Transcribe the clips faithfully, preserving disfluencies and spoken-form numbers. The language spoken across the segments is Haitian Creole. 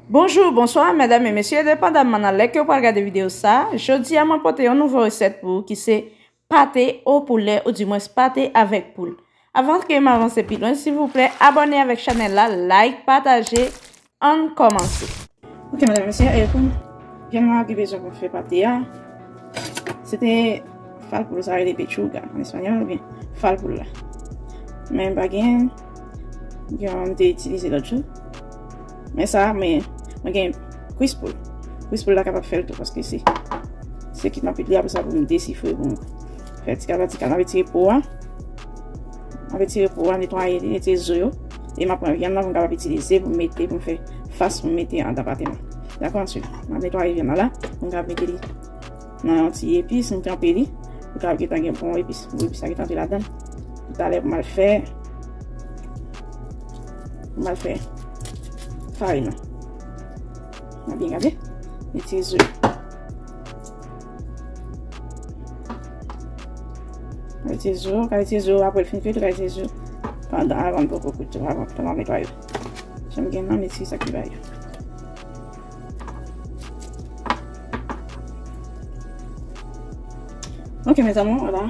Bonjou, bonswa, medam e mesye, depandaman nan lè ke w pral gade videyo sa, jodi a mwen pote yon nouvo resèt pou ou ki se pate o poulè, oudimwens pate avèk poul. Avan ke m avanse pi lwen, silvouplè, abòne avèk chanèl la, like, pataje, ann kòmanse. Ok, medam e mesye, e pou vyann mwen gen bezwen pou m fè pate a, se te fal poul, sa rele pechuga an espanyòl, oubyen fal poul la. Men m pa gen, gen yon m te itilize lòt jou. Men sa, men mwen gen kwis poul. Kwis poul la kapab fè l tou, paske se, se kit m ap li apre sa pou m desifre, pou m fè ti kal pa ti kal. M ap retire po a. M ap retire po a, netwaye li, retire zo yo. E m ap pran vyann nan pou m kapab itilize, pou m mete, pou m fè fas, pou m mete anndan pate mwen. Dakò, answit, m ap netwaye vyann nan la, pou m kapab mete li nan yon ti epis, m tranpe li, pou kapab gentan gen bon epis. Bon epis la gentan antre ladan. Talè pou m al fè, pou m al fè farin nan. N ap byen gade. Retire zo yo. Retire zo yo, ka retire zo yo apre l fin kwit, ou ka retire zo yo pandan, avan l poko kwit tou, avan, pandan l netwaye yo. Jan m gen nan, m retire sa ki ba yo. Ok, mes amours, voilà.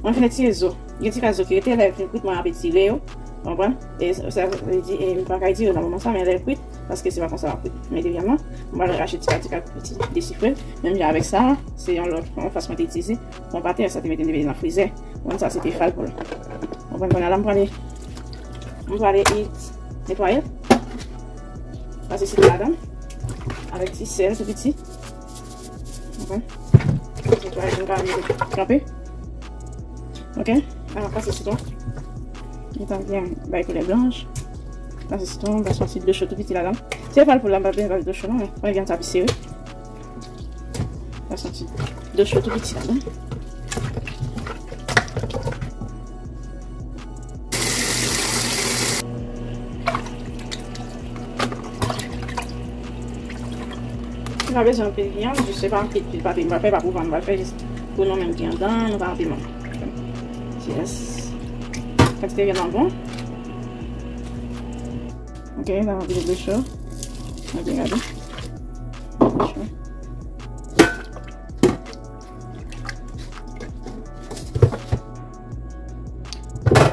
Mwen fin retire zo. Gen ti kal zo ki rete, lè l fin kwit, mwen ap etire yo. Ou konprann? E sa vle di, e m pa ka etire yo nan moman sa, men lè l kwit, paske se pa konsa l ap kwit. Mete vyann nan, m pral rache ti pa ti kal pou ti desifre. Menm jan avèk sa, se yon lòt, yon fas mwen te itilize. Bon, pate sa te mete, mete nan frizè. Bon, sa se te fal poul. Ou konprann? Kounye a la, m prale, m prale it netwaye l. Pase sitwon ladan l. Avèk ti sèl tou piti. Ou konprann? Netwaye pou m ka mete tranpe. Ok? Ala, pase sitwon. Li ta byen bay koulè blanch. Pase sitwon, pase yon ti dlo cho tou piti ladan l. Se fal poul la, m pa bezwen dlo cho non, men mwen vyann sa pi sere. Pase yon ti dlo cho tou piti ladan. Ou pa bezwen anpil vyann, jis se pa anpil pil pate m pral fè, pa pou vann m pral fè, jis pou nou menm ki anndan, nou pa anpil moun. Yes. Kantite vyann nan bon. Ok, sa va vin cho. Ok, gade. Cho.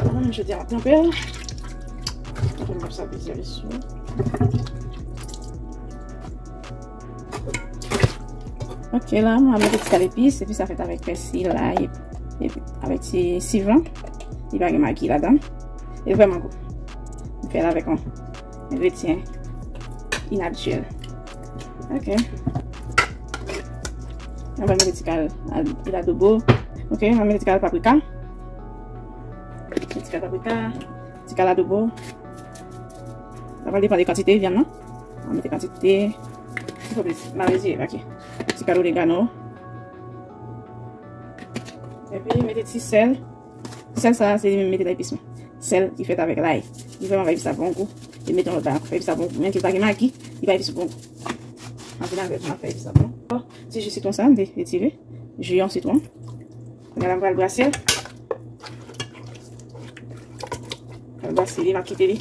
Mwen jodi a m ap tranpe l. Mwen ap sa plizyè sou. Ok, la, mwen mete ti kal epis, epis sa fèt avèk pèsi, lay, epi avèk ti sivan. Li pa gen magi ladan. Li vrèman gou. M fè l avèk yon engredyan inabityèl. Ok. Mwen mete ti kal al-, adobo. Ok, mwen mete ti kal paprika. Ti kal paprika, ti kal adobo. Sa va depann de kantite vyann nan. Mwen mete kantite. Ti fo plis, m a mezire, ok. Ti kal oregano. Epi mete ti sèl. Sèl sa, se li menm mete nan epis mwen. Sèl ki fèt avèk lay. Li vrèman ba epis la bon gou. Li mete yon lòt bagay ankò, fè epis la bon gou. Menm si l pa gen magi, li ba epis bon gou. Anpil avèk mwen fè epis la bon. Bon, ti ji sitwon sa, m te retire. Ji yon sitwon. Kounye a la, m pral brase l. Pral brase li, m ap kite li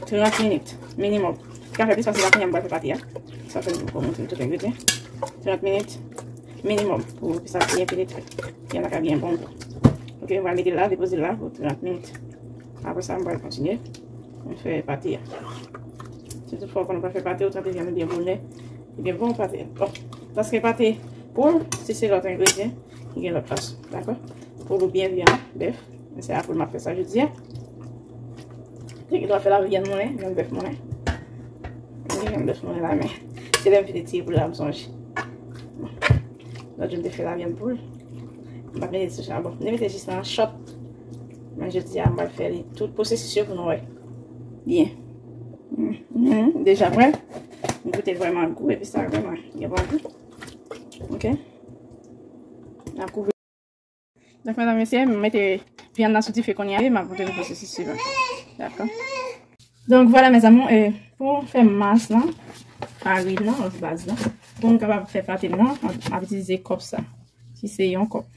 trant minit, minimòm. Li ka fè plis pase sa, kounye a m pral fè pate a. Sa fè m poko montre tout engredyan. Trant minit, minimòm, pou ke sa byen penetre. Vyann nan ka byen bon gou. Ok, m pral mete l la, depoze l la pou trant minit. Apre sa, m pral kontinye. M fè pate a. Si tout fwa w konnen w pral fè pate, ou trante vyann ou byen bonè. Ebyen, bon pate. Bon, paske pate poul, si se lòt engredyan, ki gen lòt fason. Dakò? Poul oubyen vyann bèf. Men se a poul m ap fè sa jodi a. Ou gen dwa fè l ak vyann moulen, vyann bèf moulen. Mwen gen vyann bèf moulen la, men se lè m fin retire poul la, m sonje. Lòt jou m te fè l ak vyann poul. M pa t mete l sou chabon. M te mete jis nan chòt. Men jodi a, m pral fè li tout pwosesis yo pou nou wè. Byen. Mhm, deja prè. M goute l vrèman gou, epi sa vrèman gen bon gou. Ok. N ap kouvri. Donk, medam, mesye, m mete vyann nan sou dife kounye a, e m ap montre nou pwosesis swivan. Dakò? Donk, vwala, mes amours, e, pou fè mas lan, farin nan, baz lan, pou m kapab fè pate m nan, m ap itilize kòp sa, ki se yon kòp.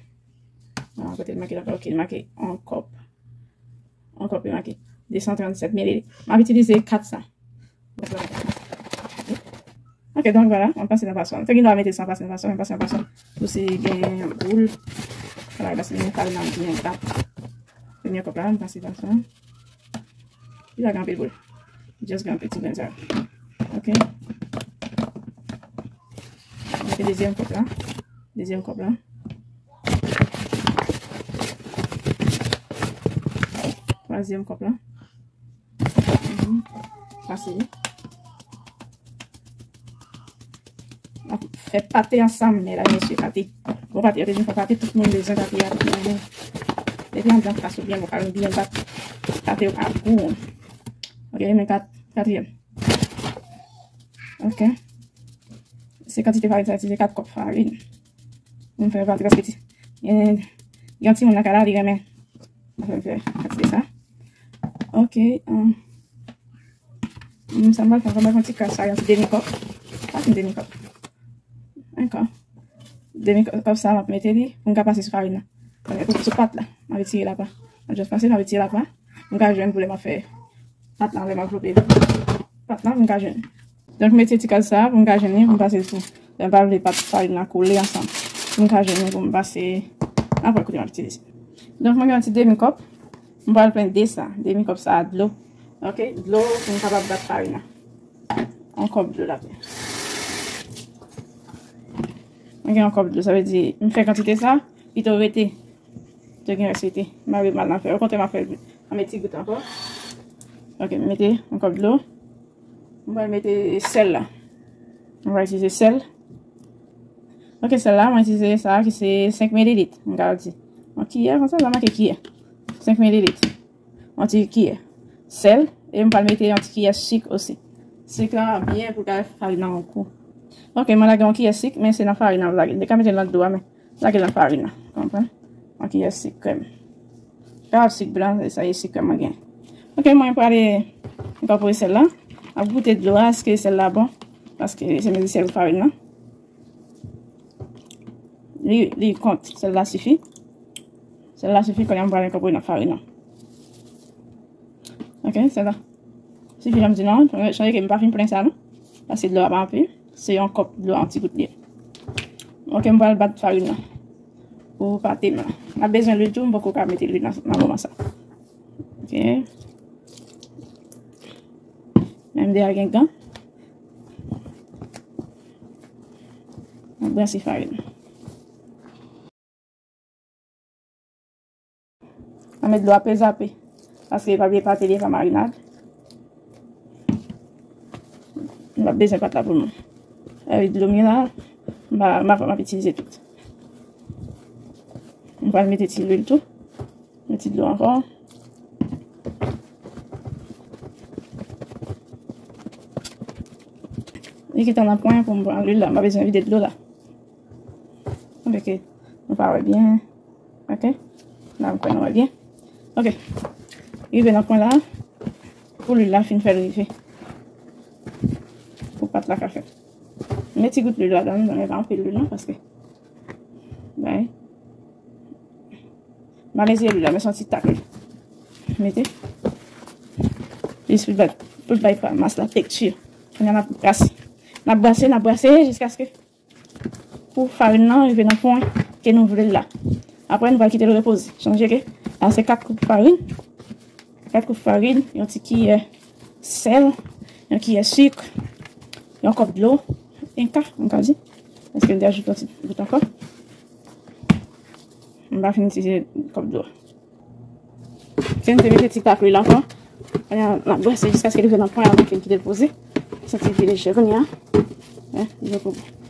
An, kote l make la, ok, l make yon kòp. Yon kòp, li make de san trannsèt mililit. M ap itilize kat sa. Donk, la, m ap Ok, donk, vwala, mwen pase nan paswa. Te gen dwa mete san pase nan paswa, mwen pase nan paswa. Pou si gen boul. Vwala, paske farin nan byen bat. Premye kòp la, mwen pase paswa. Li pa gen anpil boul. Just gen anpil ti grenn sa. Ok. Mete dezyèm kòp la. Dezyèm kòp la. Twazyèm kòp la. Mhm. Pase. N ap fè pate ansanm, medam, mesye, pate. Bon pate, yo te di fè pate, tout moun bezwen pate a, tout moun. Depi anndan fas ou byen, bon, farin byen bat, pate yo ap gou. Ok, men kat, katriyèm. Ok. Se kantite farin sa, se kat kòp farin. Mwen fè pati paske ti, gen, gen yon timoun nan kay la, li renmen. Mwen fè, fè kantite sa. Ok, um, mm, sa m pral fè, m pral fè yon ti kras sa, yon ti demi kòp. Pa fin demi kòp. Ankò. Demi kòp sa, m ap mete li, pou m ka pase sou farin nan. Sou pat la, m ap etire l apa. M ap just pase, m ap etire l apa. M ka jwenn pou lè m ap fè pat la, lè m ap vlope li. Pat la, pou m ka jwenn. Donk, m mete ti kras sa pou m ka jwenn li, pou m pase sou. Lè m pa vle pat farin nan kole ansanm. Pou m ka jwenn li, pou m pase. Apre, kote m ap itilize. Donk, mwen gen yon ti demi kòp. M pral plen de sa. Demi kòp sa a dlo. Ok, dlo pou m kapab bat farin nan. Yon kòp dlo ladan. Mwen gen yon kòp dlo, sa vle di, m fè kantite sa, pito rete. Pito gen rès rete. M pa vle mal nan fè. Okontrè, m ap fè, m ap met ti gout ankò. Ok, m mete yon kòp dlo. M pral mete sèl la. M pral itilize sèl. Ok, sèl la, mwen itilize sa ki se senk mililit, m ka di. Yon kiyè, konsa, la make kiyè. Senk mililit. Yon ti kiyè sèl. E m pral mete yon ti kiyè sik osi. Sik la byen pou kay farin nan yon kou. Ok, mwen lage yon kiyè sik, men se nan farin nan m lage. M te ka mete l nan dlo a, men lage l nan farin nan. Konprann? Yon kiyè sik krèm. Kapab sik blan, e sa ye sik krèm mwen gen. Ok, mwen prale enkòpore sèl la. Ap goute dlo a, èske sèl la bon? Paske se mezi sèl farin nan. Li, li kont, sèl la sifi. Sèl la sifi, kounye a m pral enkòpore nan farin nan. Ok, sèl la sifi, jan m di non, chanje ke m pa fin plen sa non. Paske dlo a pa anpil, se yon kòp dlo, yon ti gout li ye. Ok, m pral bat farin nan. Pou pate m nan. M ap bezwen lwil tou, m poko ka mete lwil nan, nan moman sa. Ok. Menm de a gen gan. M ap brase farin. Mwen met dlo a pe zape. Paske pa bliye pate li e pa marinad. M ap bezwen pat la pou mwen. Avèk dlo m gen la, m pa, m pa kwè m ap itilize tout. M pral mete ti lwil tou. Yon ti dlo ankò. Li gentan nan pwen pou m pran lwil la. M pa bezwen vide dlo la. Sanble ke nou pa wè byen. Ok. La, m kwè nou wè byen. Ok. Rive nan pwen la. Pou lwil la fin fè l rive. Pou pat la ka fèt. M met ti gout lwil ladan, men pa anpil lwil non, paske Bay. M pa mezire lwil la, men se yon ti tak lwil. Mete. Jis pou l bay, pou l bay pa mas la teksti. Kounye a n ap brase. N ap brase, n ap brase jiskaske pou farin nan rive nan pwen ke nou vle l la. Apre, nou pral kite l repoze. Sonje ke la se kat koup farin. Kat koup farin, yon ti kiyè sèl, yon kiyè sik, yon kòp dlo, enka, m ka di. Paske m te ajoute yon ti gout ankò. M pa fin itilize kòp dlo. Se m te mete ti tak lwil ankò. Kounye a, n ap brase jiskaske li rive nan pwen an, nou fin kite l poze. Santi l pi lejè kounye a. Hein, li poko bon.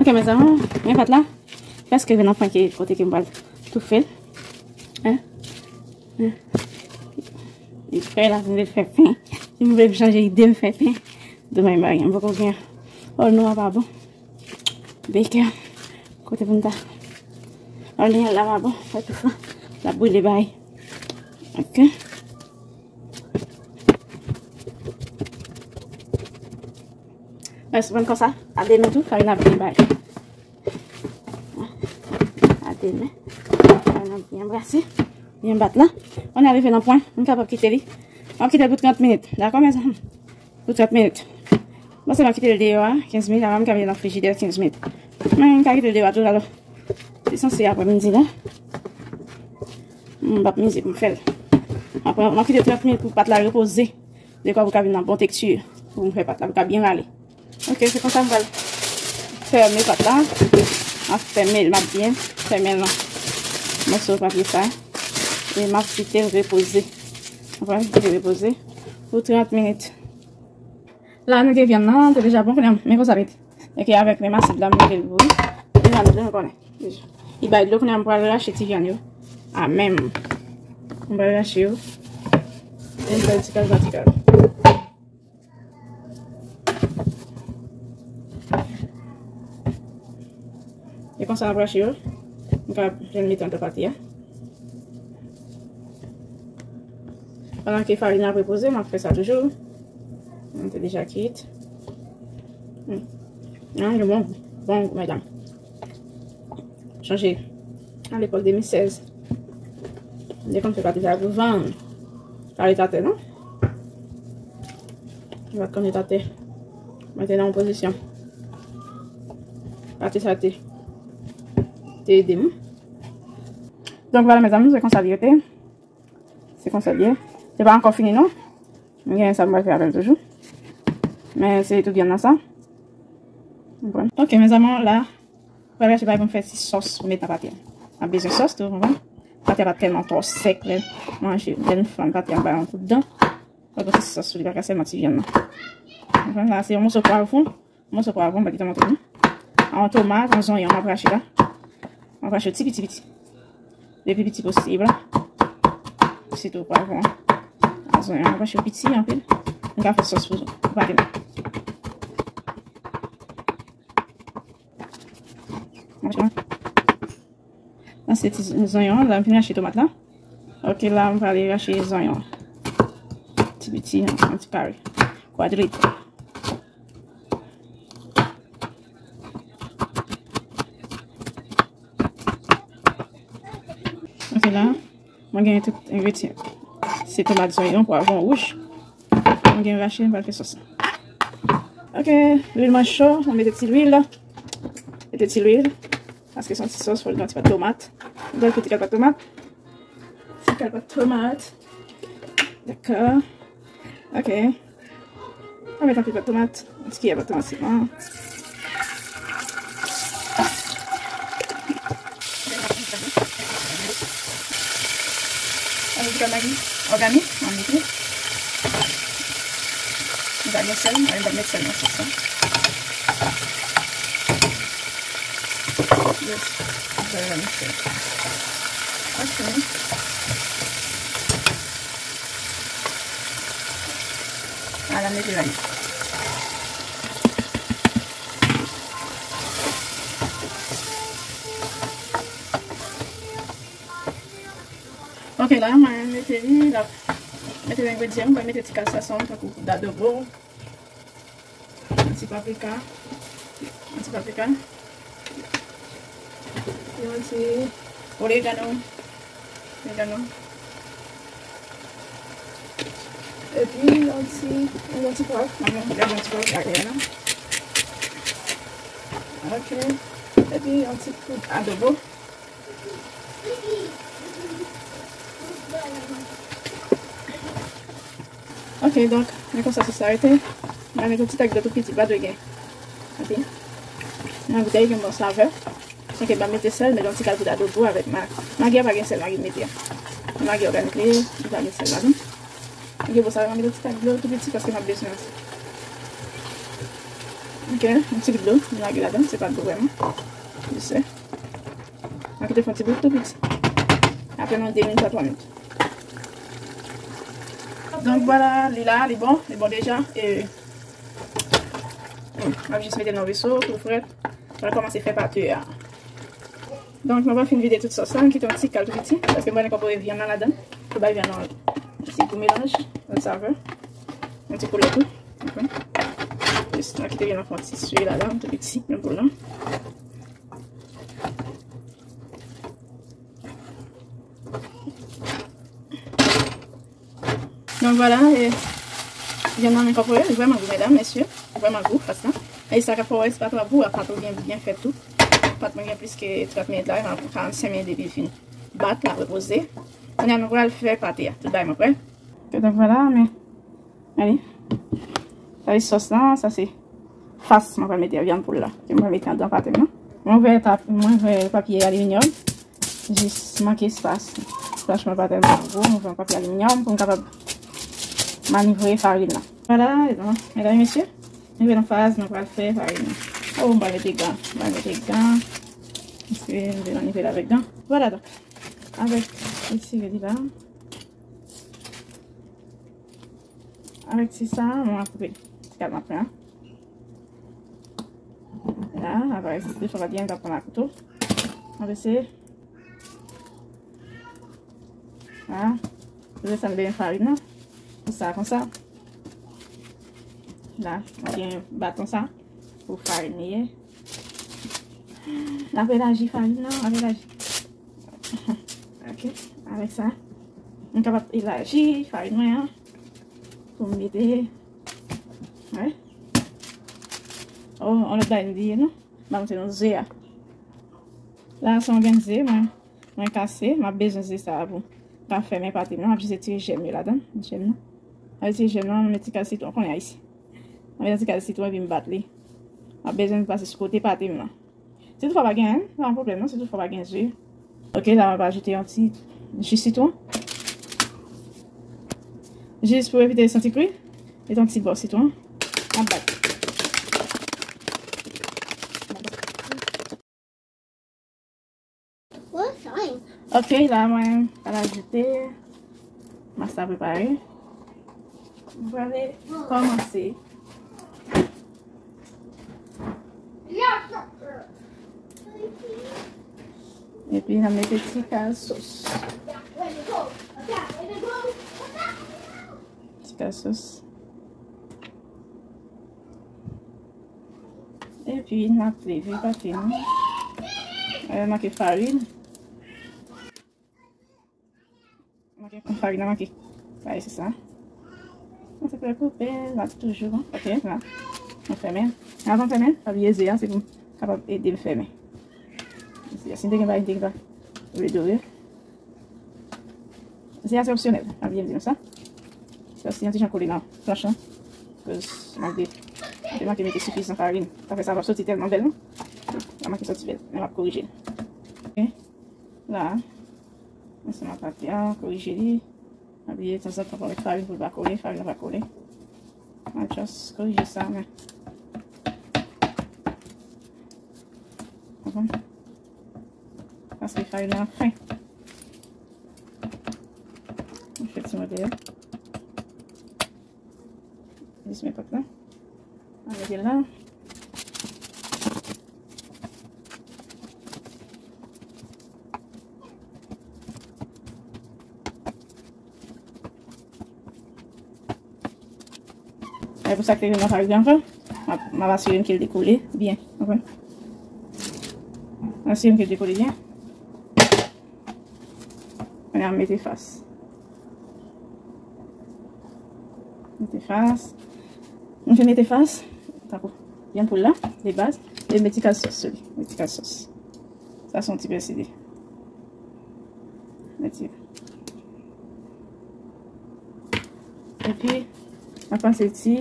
Ok, mezanmi, men pat la. Prèske vin nan pwen ke kote ke m pral toufe l. Hein? Hein? Li fè la, vin fè pen. Si m vle chanje ide, m fè pen. Demen, m pa gen, m poko gen. Oh, nou a pa bon. Bèkè. Kote pou m ta. Oh, li la pa bon. Fè tou fè. L ap brile bay. Ok. Mwen sou konn konsa, a demen tou, farin ap byen bay. A demen. Farin ap byen brase, byen bat la. Kounye a rive nan pwen, m kapab kite li M ap kite l pou trant minit. Dakò, mezanmi? Pou trant minit. Bon, se m ap kite l deyò a, kenz minit, avan m ka mete nan frijidè kenz minit. Men m ka kite l deyò a tou talè. Se sanse aprèmidi la. M p ap mize pou m fè l. Apre, m ap kite trant minit pou pat la repoze. Dekwa pou l ka vin nan bon teksti. Pou m fè pat la, pou l ka byen rale. Ok, se konsa m pral fèmen pat la. M ap fèmen l, m ap byen fèmen l nan mòso papye sa. E m ap kite l repoze. Mwen kite l repoze pou trant minit. La, nou gen vyann nan, te deja bon, kounye a, men konsa l rete. Ok, avèk menm asid la, m mete l bouyi. Deja, nou konnen. Li bay dlo, kounye a, m pral rache ti vyann yo. A menm. M pral rache yo. E m pral ti kal pa ti kal. E konsa n ap rache yo. M ka jwenn mitan de pati a. Pandan ke farin ap repoze, m ap fè sa toujou. Mwen te deja kit. Hmm. An, yo bon, bon, medam. Chanje. Nan lepòk de mil sèz. M te konn fè pati sa pou vann. Pa ret atè, non? Mwen pa t konn ret atè. Mwen te nan yon pozisyon. Pati sa te, te ede m. Donk, vwala, mezanmi, se konsa li rete. Se konsa l ye. Se pa ankò fini, non. M gen sa m pral fè avè l toujou. Men se tout vyann nan sa. Ou konprann? Ok, mezanmi, la, pral rache bagay pou m fè ti sòs pou m met nan pati a. M ap bezwen sòs tou, ou konprann? Pati a pa tèlman twò sèk, lè manje, lè n fann pati a, m bay yon kout dan. Fò gen ti sòs sou li, pa ka sèlman ti vyann nan. Ou konprann? La, se yon moso pwavwon. Moso pwavwon, m pa kite montre nou. Yon tomat, yon zonyon, m ap rache la. M ap rache yo ti piti piti. Le pli piti posib la. Sitou pwavwon. Yon zonyon, m ap rache yo piti anpil. M ka fè sòs pou, pou pate m. Nan se ti zonyon, la m fin rache tomat la. Ok, la m prale rache zonyon. Ti piti, an ti kare. Kwadrite. Ok, la, mwen gen tout engredyan. Se tomat, zonyon, pwavwon wouj. Mwen gen rache, m pral fè sòs la. Ok, lwil mwen cho, mwen mete ti lwil. Mete ti lwil. Paske se yon ti sòs, fò l gen yon ti pa tomat. Mwen pral fè ti kal pa tomat. Ti kal pa tomat. Dakò. Ok. Mwen met anpil pa tomat. Yon ti kiyè pa tomat sèlman. Yon ti kal Magi òganik, mwen mete. Mwen pa gen sèl, mwen pa met sèl nan sòs la. Yes. Mwen pa met sèl. Ok. Ala, mete la. Ok, la, mwen mete li, la, mete engredyan, mwen mete ti kal sazon, tankou dadobo, yon ti paprika, yon ti paprika, yon ti oregano, oregano, epi yon ti, yon ti pwav, mwen mete yon ti pwav la, la. Ok, epi yon ti poud adobo. Ok, donk, men konsa sòs la rete. Mwen mete yon ti tak dlo tou piti, pa dwe gen. Ok. Mwen goute gen bon savè. Ok, mwen mete sèl, mete yon ti kal poud adobo avèk ma-, magi a pa gen sèl, magi m mete a. Magi òganik li ye, li pa gen sèl ladan. Ok, bon, sa mwen mete yon ti tak dlo tou piti paske m ap bezwen. Ok, yon ti gout dlo, m lage ladan, se pa dlo vrèman. Jis. Mwen kite fè yon ti bout tou piti. Apre nan de minit a twa minit. Donk, vwala, li la, li bon, li bon deja. E, hmm, mwen jis mete nan veso, tou frèt. Mwen kòmanse fè pate a. Donk, mwen pa fin vide tout sòs la, mwen kite yon ti kal tou piti, paske mwen enkonpore vyann nan ladan, pou bay vyann nan yon ti gou melanj, yon savè, yon ti koulè tou. Ok. Jis, mwen kite vyann nan fè yon ti swi ladan, tou piti, yon kou la. Vwala, e, vyann nan enpòpore, li vrèman gou, medam, mesye, li vrèman gou, fas lan. E sa k ap fè w wè se pa twò gou, a pat ou byen, byen fèt tou. Pat mwen gen plis ke trant minit la, e karannsenk minit depi l fin bat la, repoze. Kounye a nou pral fè pate a, tout bagay mwen prè. Ok, donk vwala, men, gade. Sa se sòs lan, sa se fas mwen pral mete a vyann poul la. Ke mwen pral mete anndan pate m nan. Mwen ouvè tap, mwen ouvè papye aliminyòm. Jis manke espas. Planch mwen pa tèlman gwo, mwen ouvè yon papye aliminyòm pou m kapab manivre farin nan. Vwala, e bon, medam e mesye, nou rive nan faz nou pral fè farin nan. Oh, m pral mete gan, m pral mete gan. Paske m vin nan nivo la avèk gan. Vwala, donk, avèk etire li la. Avèk ti sa, mwen ap koupe ti kal m ap pran. La, avèk ti fwa byen, m t ap pran akouto. Mwen pese. La. Pou desann byen farin nan. Konsa, konsa. La, mwen gen baton sa. Pou farin li ye. N ap elaji farin nan, n ap elaji. Ok, avèk sa, m kapab elaji farin mwen an. Pou m mete, wè. Oh, yon lòt bagay m bliye, non? M a montre nou ze a. La, se yon grenn ze, mwen, mwen kase. M ap bezwen ze sa a pou m ka fèmen pate m nan. M ap jis etire jèm yo ladan. Jèm nan. M ap etire jèm nan, m met ti kal sitwon, konnen ayisyen. M met ti kal sitwon epi m bat li. M ap bezwen pase sou kote pate m nan. Si toutfwa pa gen, pa gen pwoblèm non, si toutfwa pa gen ze. Ok, la, m ap ajoute yon ti ji sitwon. Jis pou evite santi kri, met yon ti bò sitwon. M ap bat. Ok, la, mwen pral ajoute mas la prepare. Mwen prale kòmanse. Epi, n a mete ti kal sòs. Ti kal sòs. Epi, n ap leve pate nou. Manke farin. Manke farin nan manke. Sa e se sa. Mwen se fè koupe, la toujou. Ok, la. Mwen fèmen. Avan fèmen, pa bliye ze a, se pou kapab ede m fèmen. Ze a, si m te gen bagay, m te gen bagay. Redore. Ze a se opsyonèl. Pa bliye m di nou sa. Sa se yon ti jan kole nan planch lan. Koz malgre m te manke mete sifizan farin. Sa fè sa pa soti tèlman bèl non. Sa manke soti bèl. Men m ap korije l. Ok. La. Ansanm ak pate a, korije li. Pa bliye, tanzantan, fò w met farin pou l pa kole, farin nan pa kole. Mwen just korije sa, men. Konprann? Paske farin nan fen. Mwen fè ti mòde a. Jis men pòt la. Mwen mete l la. E pou sa k te vin nan farin ankò, m ap, m ap asire m ke l dekole byen. Konprann? Asire m ke l dekole byen. Kounye a m mete fas. Mete fas. Mwen fin mete fas. Tankou vyann poul la, de baz. E m met ti kal sòs sou li. Met ti kal sòs. Sa se yon ti pèsile. Mete. Epi, m ap pase ti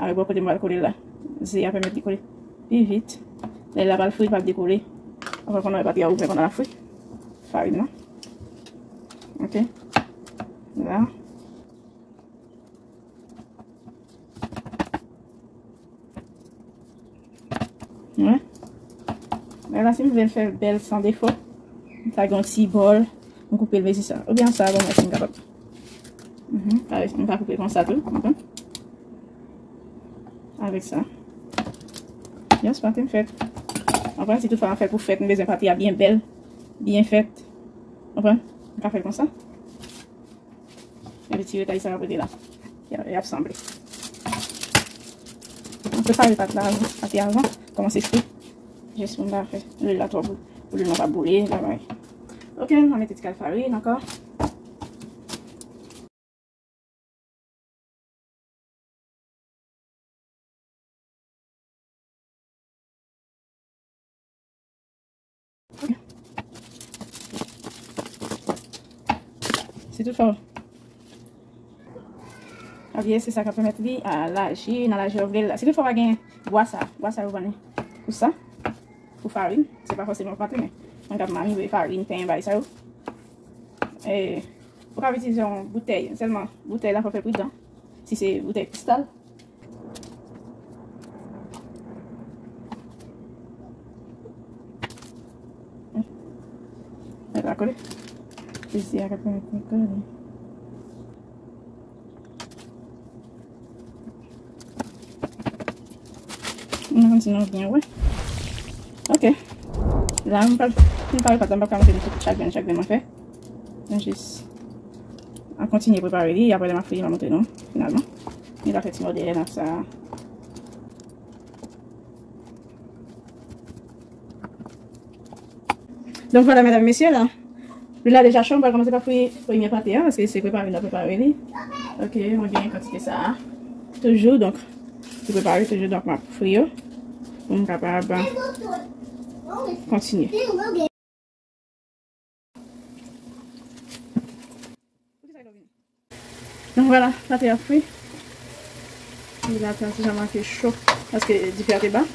Alò, bò kote m pral kole l la. Ze a pèmèt li kole pi vit. Lè l ap al fri, l pral dekole. Anfen, pandan pati a ouvè, pandan l ap fri. Farin nan. Ok. La. Wè. Lè la, si m vle l fè bèl san defo, m ta gen yon ti bòl, m koupe l mezi sa. Oubyen sa, bon, mwen si m kapab. Mhm, pa, m ka koupe konsa tou, konprann? Avèk sa. Yes, pate m fèt. Konprann, si toutfwa m ap fè pou fèt, m bezwen pate a byen bèl, byen fèt. Konprann? M ka fè l konsa. Epi ti retay sa k ap rete la. Y ap, y ap sanble. Mwen prepare pat la avan, pate avan, kòmanse fri. Jis pou m pa fè lwil la twò bou-, pou lwil nan pa boule, bagay. Ok, mwen mete ti kal farin ankò. Si toutfwa w ap vye, se sa k ap pèmèt li a laji nan laji w vle l la. Si toutfwa w pa gen bwa sa, bwa sa yo vann pou sa, pou farin, se pa fòseman pate, men moun k ap mannibre farin, pen, bagay sa yo. E, ou ka itilize yon boutèy, sèlman boutèy la fò w fè pridan. Si se boutèy kristal, Mwen pa kole. Plis di a ka pèmèt mwen kole. Mwen konn si nou byen wè. Ok. La, mwen pa, mwen pa, mwen pa ka montre nou tout chak grenn, chak grenn mwen fè. Mwen jis ap kontinye prepare li, apre lè m ap fini, m ap montre nou, finalman. Li ta fè ti mò dèyè nan sa. Donk, vwala, medam, mesye, la. Lwil la deja cho, m pral kòmanse pa fri premye pate a, paske se prepare n ap prepare li. Ok, mwen gen kantite sa a. Toujou, donk, se prepare toujou, donk, m ap fri yo. Pou m kapab kontinye. Donk, vwala, pate a fri. Li la, te deja make cho, paske dife a te ba.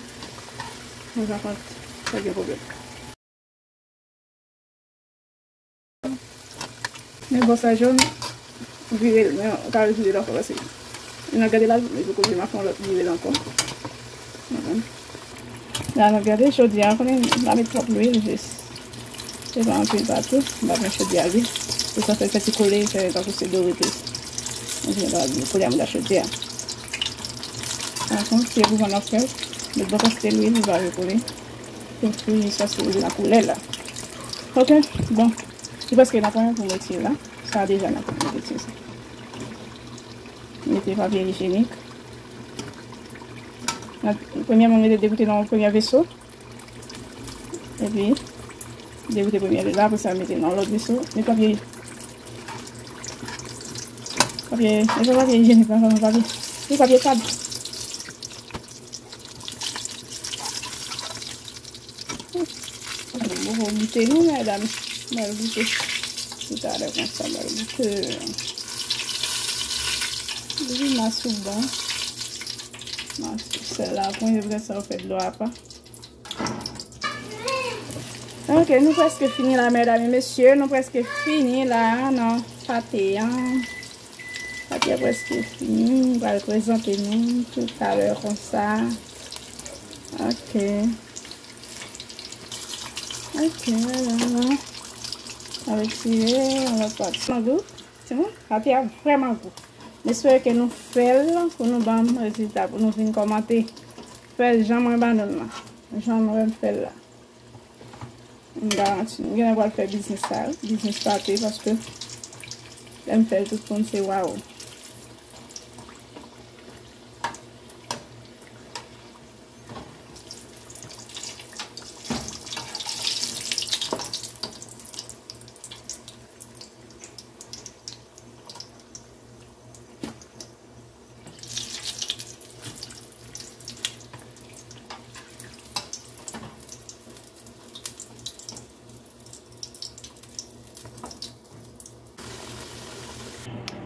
Mwen pa konn, pa gen pwoblèm. Men bò sa jòn, vire l, men ou ka revire l ankò, paske n ap gade la, men pou kote m ap fè yon lòt vire l ankò. La, n ap gade, chodyè a, konnen m pa met twòp lwil, jis. Se pa anpil pa tou, m pa pran chodyè a lwil. Se sa fè l fè ti kole, fè tankou se dore tou. An jeneral, koulye a m da chodyè a. Pankont, si e pou vann w ap fè l, met bon kantite lwil, li va rekole. Pou fri jiskaske li vin nan koulè la. Ok, bon. Li prèske nan pwen pou m retire la. Sa deja nan pwen, m retire sa. Mete papye ijyenik. Premyèman, m mete degoute nan yon premye veso. Epi, degoute premye la, apre sa, mete nan lòt veso. Met papye, papye, e pa papye ijyenik, non, papye, se papye kad. Bon, bon, goute, non, medam. Mwen goute. Tout a lè konsa, mwen goute. Li mas ou bon. Mas ou sèl la, pwen, yo prèske sa, ou fè dlo apa. Ok, nou prèske fini la, medam e mesye. Nou prèske fini la nan pate an. Pate a prèske fini. M pral prezante nou toutalè konsa. Ok. Ok, la, la. Retire yon lòt pati. Timoun, pate a vrèman gou. M espere ke nou fè l pou nou ban m rezilta, pou nou vin kòmante. Fè l jan mwen ban nou l la. Jan mwen fè l la. M garanti nou. Gen lè m pral fè biznis sa, biznis pate, paske lè m fè l, tout moun se waw.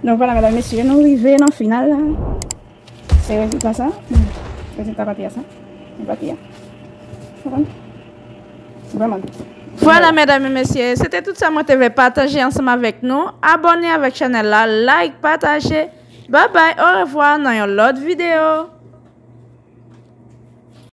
Donk, vwala, medam, mesye, nou rive nan final la. Se rezilta sa. Rezilta pate a sa. Pate a. Konprann? Vrèman. Vwala, medam e mesye, se te tout sa mwen te vle pataje ansanm avèk nou. Abòne avèk chanèl la, like, pataje. Babay, orevwa nan yon lòt videyo.